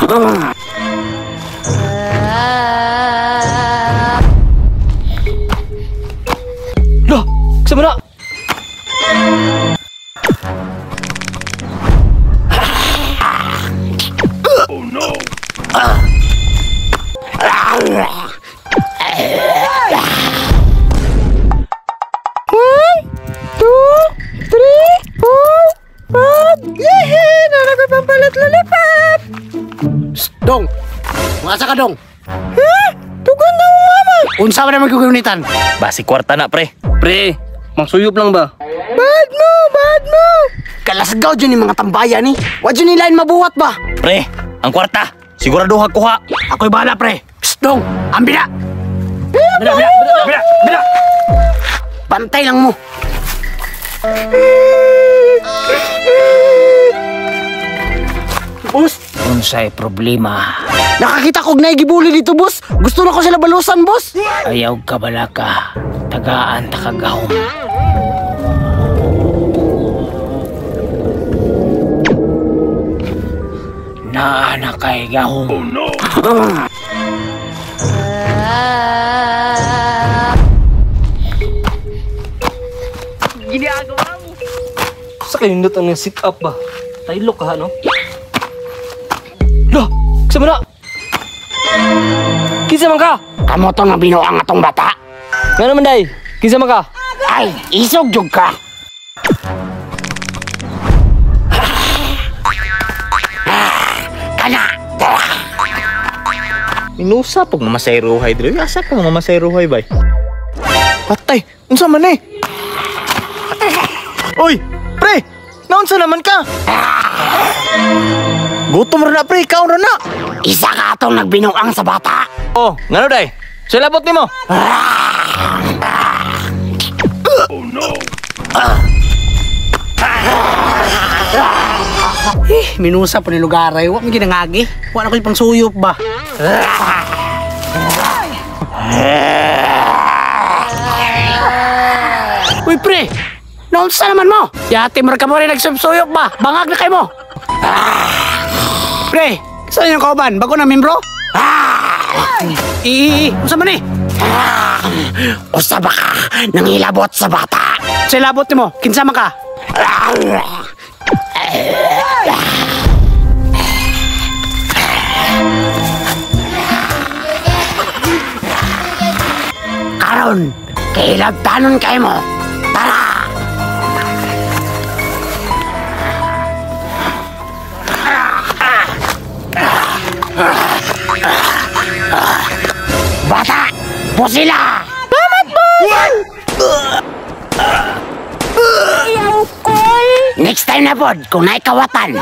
Loh, sa na? Oh no! One, two, three, four, five. Yehey! Naragoy pampalit lollipop! Psst, dong! Masa ka, dong? Ha? Tugon na mo, mama! Unsa man naman gugunitan? Basi kwarta na, pre. Pre, mangsuyop lang ba? Bad mo! Bad mo! Kalasgaw dyan yung mga tambaya ni. Wa dyan nila mabuhat ba? Pre, ang kwarta. Sigurado kuha. Ako'y bahala, pre. Psst, dong! Ambila! Bila, bila, bila, bila! Bantay lang mo. Boss, Unsay problema? Nakakita kog naigibuli dito, boss. Gusto na ko sila balusan, boss. Ayaw ka balaka. Tagaan takagahom. Naa na kay gahom. Oh no! Ginagawa mo. Sa kanindot ang sit up ba? Taylok ka, no? Loh, sa na? Kinsa man ka? Kamo to nga binuang atong bata. Nga naman, day. Kinsa man ka? Ay, isog jug ka. Kana. Minusa pag mamasay ruhay diri. Asa ka mamasay ruhay bay? Patay, unsa man eh? Oy, pre! Naunsa naman ka? Gutom ra na, pre, kaon ra na. Isa ka atong nagbinuang sa bata. Oh, ngano day? Sa labot nimo? Oh no! Eh, minusa po ni lugar ay. Wa man ginangagi. Wa na ko'y pangsuyop ba? Uy, pre! Naunsa naman mo? Yati mo ka mo rin nagsuyop ba? Bangag na kayo mo! Pre, saan yung kauban? Bago na membro? Unsa man eh? Usa ba ka nangilabot sa bata? Sa ilabot nimo, kinsa man ka? Karon, kailabtanon kay mo. Tara! Bata! Pusila! Salamat, boss! Next time na pod, kung naikawatan.